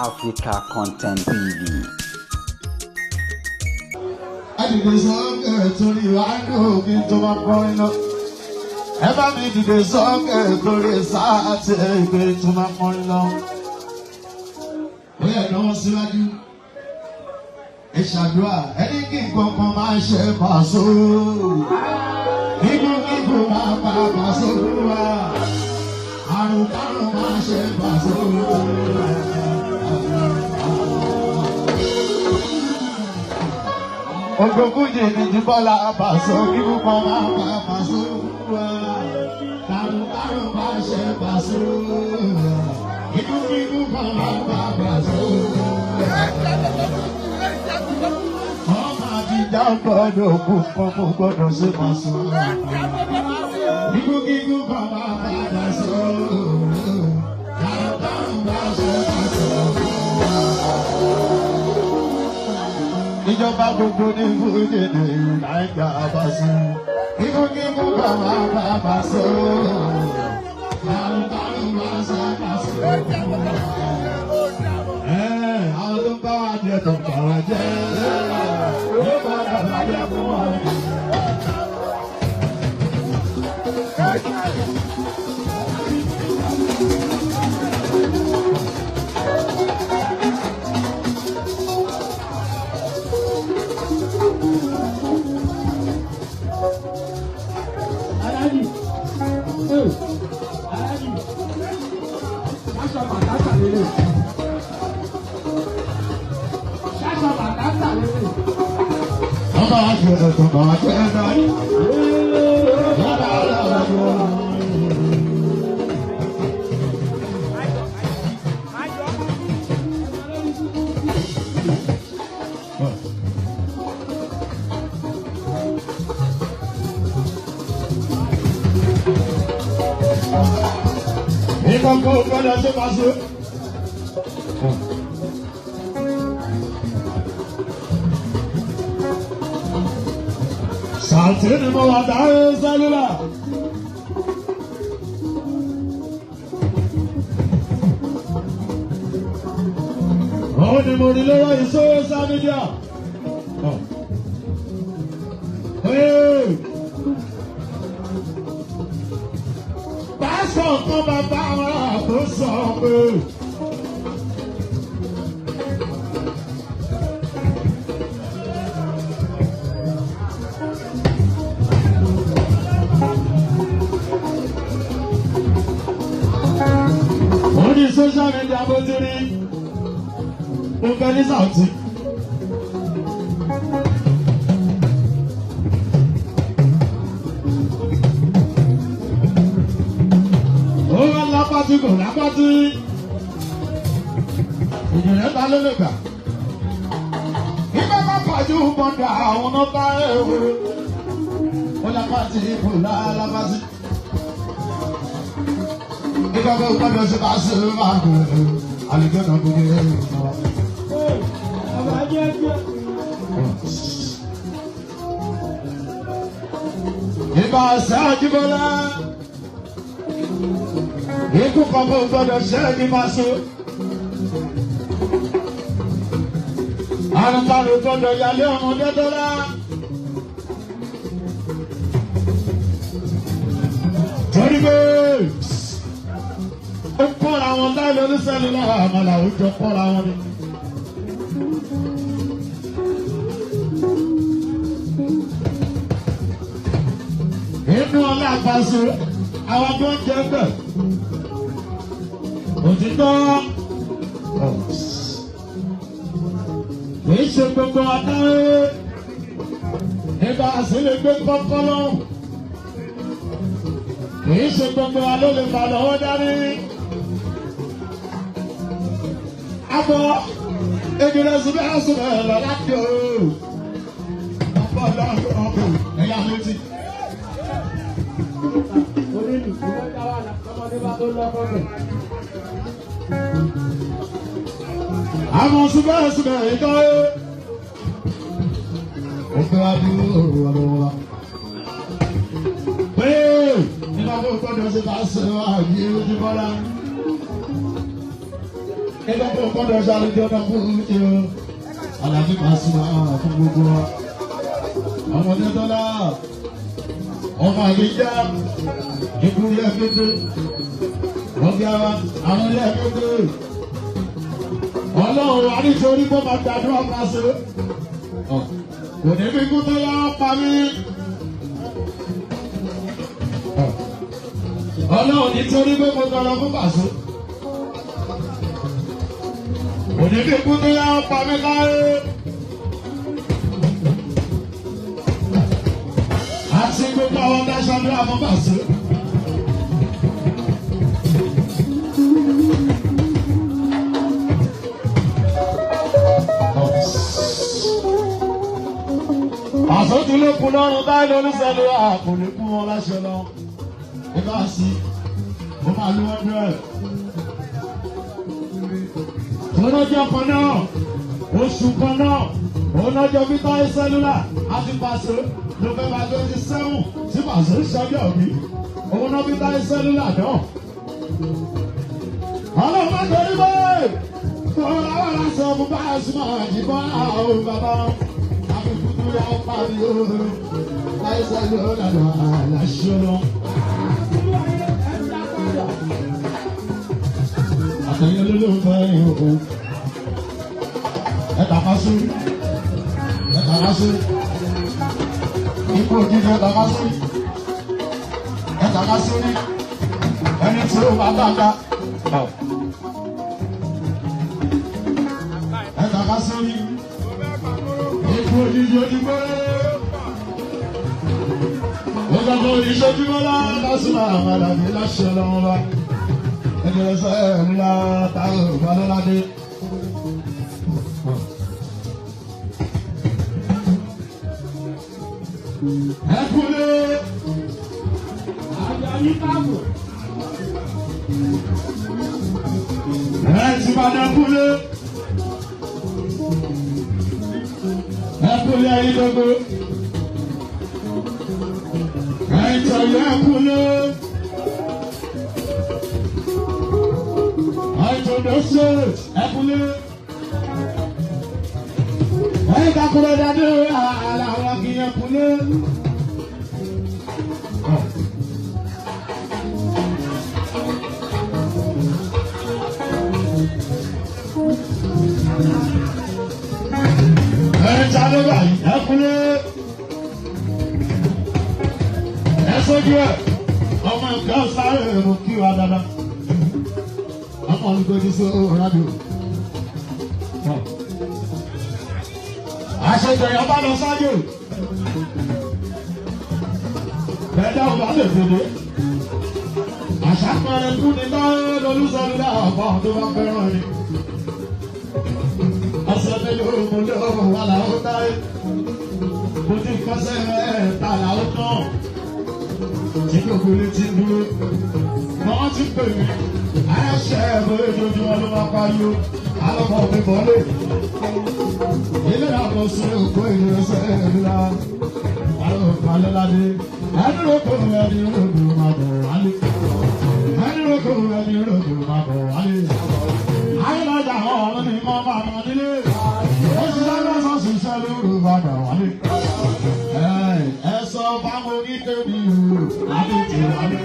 Africa Content TV. Ẹ dìde sókè torí wàánù kí n tó máa kọrin lọ. Ẹ bá mi dìde sókè torí sáàtì ìgbé tó máa kọrin lọ. Ó yẹ lọ́wọ́ síwájú. Ẹ ṣàdúrà ẹni kí nǹkan kan máa ṣe Paso. Gígùn gígùn máa pa Paso wá. Àrùn kárùn máa ṣe Paso. Ogógúnjì ní Jíbọ́lá Paso kíkú kan máa pa Paso wá. Kárùn kárùn máa ṣe Paso. Kíkú kíkú kan máa pa Paso. Ọmọ àtijọ́ gbọ́dọ̀ kú kan kò gbọ́dọ̀ ṣe Paso. Kíkú kíkú kan máa pa Paso. Kárùn kárùn máa ṣe Paso. Ìjọba gbogbo ní fújì ní Nàìjà Paso. Kíkúkíkú bá máa bá Paso. Kárùn-kárùn máa ṣe Paso. Àwọn tó ń bá wa jẹ tó ń bá wa jẹ. Ó padà bàjẹ́ fún wa. Aláàjì, aláàjì, ṣáṣọ bàtàtà lélẹ̀. Ṣáṣọ bàtàtà lélẹ̀. Wọ́n bá wa jẹ tó ń bá wa jẹ náà. Yàrá yàrá yàrá. Nǹkan kó gbọ́dọ̀ ṣe Paso. Sàtì ni mo wà dáhé sẹ́lúlà. Òun ni mo rí lọ́wọ́ social media. Hey! Pásọ̀ kan bàbá wa tó sọ pé. Ó ní social media bó ti rí. Ó fẹ́ ní Sàùtì. Ó wá lápátí kò lápátí. Ìjìnlẹ̀ ta ló lè gbà. Ibẹ̀ bá pàjù bọ̀dà àwọn náà bá ewu. Ó lápátí kò lápátí. Ibẹ̀ bá gbọ́dọ̀ ṣe bá ṣe máa bẹ̀rẹ̀. Àlejò náà kò ní ẹ̀rù náà. Ọba jẹ́jẹ́. Ìbá Ṣáàjìbọ́lá. Ikú kan kò gbọdọ̀ ṣe é ní Paso. Àrùn-kárùn gbọdọ̀ yálé ọmọdé tọ́lá. Torí pé ó kọ́ra wọn láì lórí sẹ́lúlà àmàlà ó jọ kọ́ra wọn ni. Inú ọlá Paso, àwọn tó ń jẹ bẹ̀. Òtítọ́ kìí ṣe gbogbo adáwé nígbà sílẹ̀ gbé kọ́kọ́ lọ́hùn. Kìí ṣe gbogbo wa ló lè fà lọ́wọ́ dání. Àbọ̀ ìjìnlẹ̀ síbẹ̀ síbẹ̀ lọ láti òru. Ọ̀pọ̀ lọ́kùnrin ẹ̀yà létí. Onílù, ìwọ́n dá wà lọ́mọdé bá tó lọ́kọ́ bẹ̀. Àwọn síbẹ̀síbẹ̀ ìtọ́ ẹ́. Ó fẹ́ wá bí òru ọ̀rọ̀ wa. Pé nígbà tó gbọ́dọ̀ ṣe bá ṣe wá yí ojú bọ́lá. Nígbà tó gbọ́dọ̀ ṣàlùjọ náà fún mi o. Àlàbí Pasuma fún gbogbo wa. Ọmọdé tọ́lá, ọmọ àgbéjá, ikú ilé kété. Ọ̀gá wa, àwọn ilé kété. Ọlọ́run wa nítorí bó máa gbàdúrà máa ṣe. Kò ní bí kú tó yá pa mí. Ọlọ́run nítorí pé mo tọrọ fún Pàṣẹ. Kò ní bí kú tó yá pa mí láyé. Àti gbogbo àwọn dáṣọ́dúrà fún Pàṣẹ. Pàṣẹ tún ló kú lọ́rùn báyìí lólùsẹ̀lẹ̀ kò lè kú wọn láṣẹ lọ. Ó bá sí, ó máa lú 100. Ọlọ́jọ́ kan náà, oṣù kan náà, ọlọ́jọ́ bíi sẹ́lúlà àti Pàṣẹ November 27 tí Pàṣẹ ń ṣọjọ́ mi, òun náà bíi sẹ́lúlà náà. Ọlọ́run má torí bẹ́ẹ̀, kò láwọn aláṣọ fún Pasuma àjìbọ́ àwọn bàbá àfikún yà parí ooo, láì sẹ́lúlà náà àlàṣọ lọ. Àtẹ̀yìn olólùfẹ́ ìhòòhò. Ẹ tàpá sórí. Ẹ tàpá sórí. Ikú òjijì ẹ tàpá sórí. Ẹ tàpá sórí. Ẹni tí ó bá bàtà. Ẹ tàpá sórí. Ikú òjijì òdìgbò. Ó gbàgbọ́ ìṣojúmọ́ lásìmọ̀ àmàlà ní láṣẹ lọ́wọ́ wa. Ẹgbẹ̀rún ńlá táwọn ọ̀gbọ́nlọ́ládé. Ẹ kúlé. Àjọ ní káàbọ̀. Ẹ ti padà kúlé. Ẹ kúlé ayé gbogbo. Ẹ tẹ̀lé ẹ kúlé. Àìtòdó state ẹ kúlé. Ẹ ìdákúrẹ́ dáadé àlàó kì í ẹ kúlé. Ẹ ta ló bá yìí ẹ kúlé. Ẹ sójú ẹ ọmọ nǹkan sáré èrò kí wa dáadáa. Ọmọ olùgbòdì sí òrádìó. Àṣejọ yẹn bá lọ sáyé. Bẹ́ẹ̀dá ò bá lè dòdò. Àṣà pẹrẹ kú ni táyé lolúṣẹ́lú ọ̀pọ̀ tó bá fẹ́ràn ni. Ọ̀sẹ̀ mélòó mo lé ọ̀rọ̀ wà láwọn táyé. Mo ti kọ́sẹ́ mẹ́ta làwọn tán. Tí gbogbo ilé ti dúró. Wọ́n ti pè mí. Aláṣẹ ẹ̀rọ ojoojúmọ́ ló máa pariwo. Alọ́mọ mi bọ́lé. Ilé àbọ̀ sí òkú ìlú ẹsẹ̀ ìlú. Alọ́mọ alọ́ládé. Ẹni rògbò ẹni rògbò máa bọ̀ wálé. Ẹni rògbò ẹni rògbò máa bọ̀ wálé. Ayélujára ọ̀run ni mo máa mọ nílé. Ó ṣiṣẹ́ lọ́sàn-án ṣiṣẹ́ lóru padà wálé. Ẹ sọ fáwọn onítẹ̀mí o, láti ti wálé.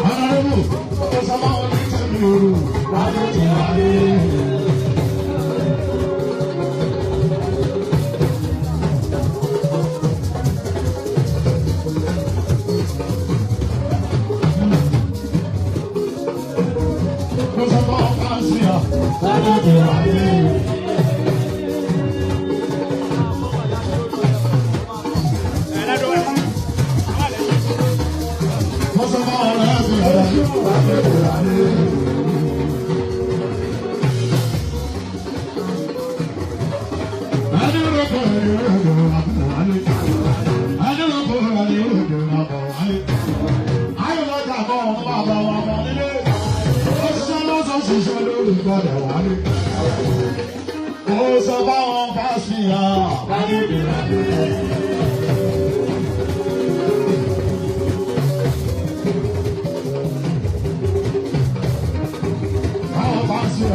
Honorable, ó sọ fáwọn onítẹ̀mí o, láti ti wálé. Ó sọ fáwọn kánsílà, láti ti wálé. Ó sọ fáwọn ọ̀rẹ́ mi, láti ti wálé. Mo sọ fáwọn fásitì Àwọn fásitì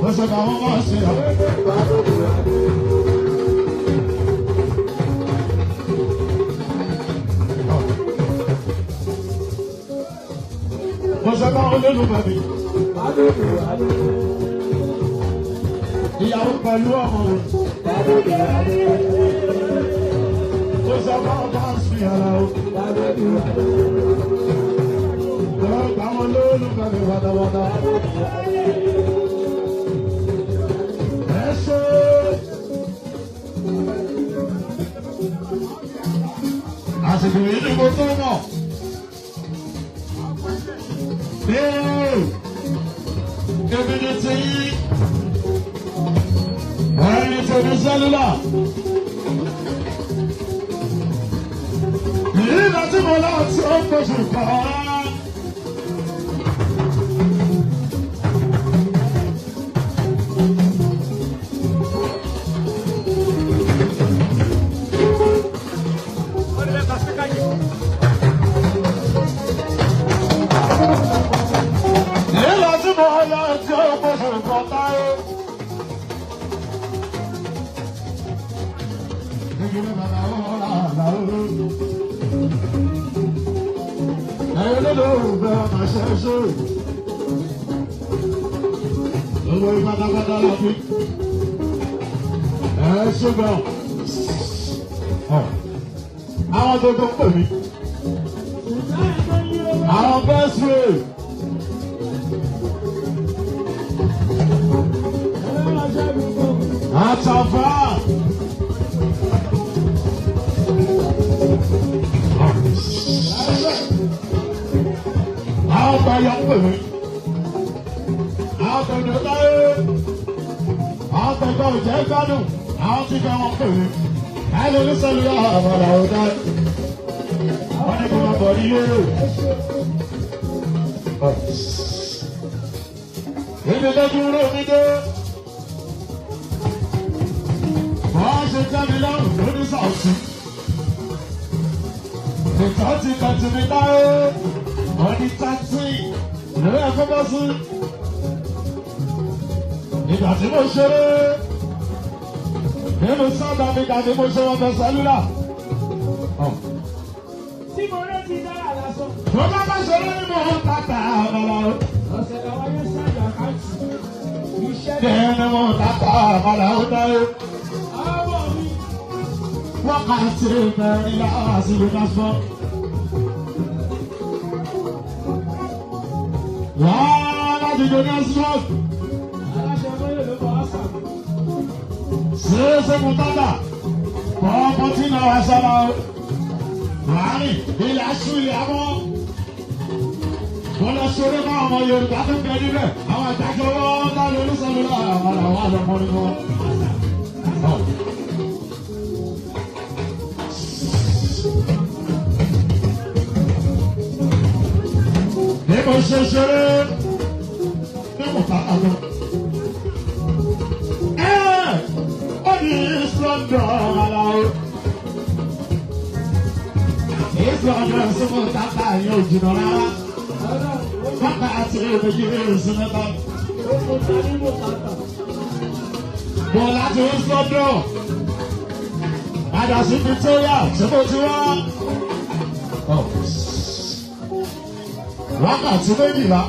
Mo sọ fáwọn fásitì. Mo sọ fáwọn olólùfẹ́ mi. Ìyàwó pẹ̀lú ọmọ mi. Mo sọ fáwọn fásitì ara o. Gbogbo àwọn olólùfẹ́ mi pátápátá. Ẹ ṣé. Àsìkò yìí ni mo tó mọ̀. Èmi ni ti yí. Ẹni tèmi sẹ́lúlà. Ìlà tí mo lọ tí ó pèsè kàn. Ìlà tí mo lọ tí ó pèsè kàn táyé. Ìgbìmọ̀ bàbá wọn rà láwùjọ. Ẹ̀yin olólùfẹ́ ọmọ ṣẹ́ṣẹ́. Owó pátápátá la fi. Ẹ ṣe gan. Àwọn tó tó ń pè mí. Àwọn best way. Àtàfà. Àwọn ọba yọ ń pè mí. Àwọn tẹ̀lé láyé. Àwọn tẹ̀lé òjẹ́ gbádùn. Àwọn tí fẹ́ wọn pè mí. Àìlè oníṣẹ́lú yà àbàlà ọ̀dá. Wọ́n ní kí wọ́n bọ̀ ní yóò. Ibi lójú ró mi dé. Wọ́n ṣe tẹ́ mi lọ́rùn lórí sàùsì. Ìtọ́ ti tẹ̀tì mi láyé. Wọ́n ní tẹ́tì lórí ẹ̀kọ́ bọ́ sí. Ìgbà tí mo ṣeré nínú South Africa ni mo ṣe wọn fẹ́ sẹ́lúlà. Tí mo rántí dára lásán. Mo bá bá ṣeré nínú tata àmàlà o. Ọ̀sẹ̀ làwọn yóò ṣàyà àkáǹtì. Iṣẹ́ Nínú tata àmàlà ó dáwó. àwọ̀ mi. Wákàtí mẹ́rin láàásì ló dá sọ. Wàá láti jọ ní Asúrọ̀sì. Aláṣẹ mọ́lẹ̀ ló bọ̀ ọ́sà. Ṣéṣe mutata, kọ́kọ́ tí náà wá sára o. Láàrin ilẹ̀ aṣú ilẹ̀ amọ́. Wọ́n lọ ṣeré bá ọmọ Yorùbá tó ń bẹ níbẹ̀. Àwọn àdájọ́ wọn dá lórí sẹ́lúlà àwọn àwọn àlọ́mọ nínú wọn. Bí mo ṣe ṣeré ní mutata lọ. Ó ní East London aláwọ̀. East London sí mutata yóò jìnnà rárá. Bàbá àti èméjì sí mẹ́ta. Ó kò ta ní mọ̀tàtà. Bọ̀ láti East London. Padà sí Victoria tí mo ti wá. Wákàtí 12.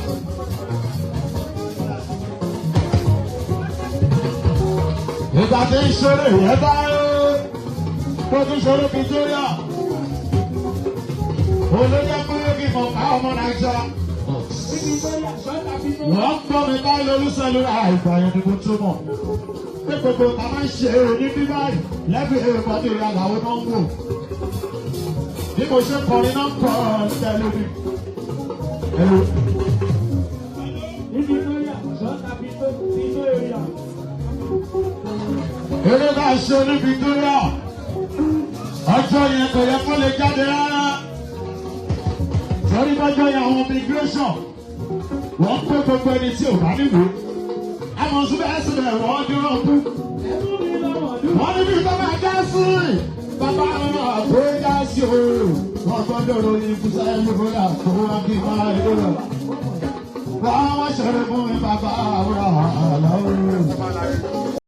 Ìgbà tí ń ṣeré yẹn bá tó ti ṣeré Victoria. Olóyè pé kí mo ká ọmọ Nàìjíríà. Níbi tó yà sọ́tà bí tó. Wọ́n gbọ́ mi báyìí lólúṣẹ́lú àìgbà yẹn ni mo túmọ̀. Pé gbogbo ta máa ń ṣe ní bí báyìí lẹ́bí ìpàdé ìyá làwọn náà ń wò. Bí mo ṣe kọrin náà ń kọ́ tẹ́lẹ̀ mi. Hello. Níbi tó yà sọ́tà bí tó bí tó èrìà. Eré náà ṣe ní Victoria. Ọjọ́ yẹn kò yẹ kó lè jáde rárá. Sọ́rí lọ́jọ́ yẹn, àwọn immigration wọ́n pé gbogbo ẹni tí ò bá níwèé. Àmọ́ síbẹ̀síbẹ̀ wọ́n dúró kú. Wọ́n níbi tó máa já sí. Bàbá náà tó já sí o. Wọ́n gbọ́dọ̀ ròyìn kúṣẹ́ lóra tó wá kí máa lóra. Wọ́n wá ṣeré fún mi bàbá àwòrán àlọ́.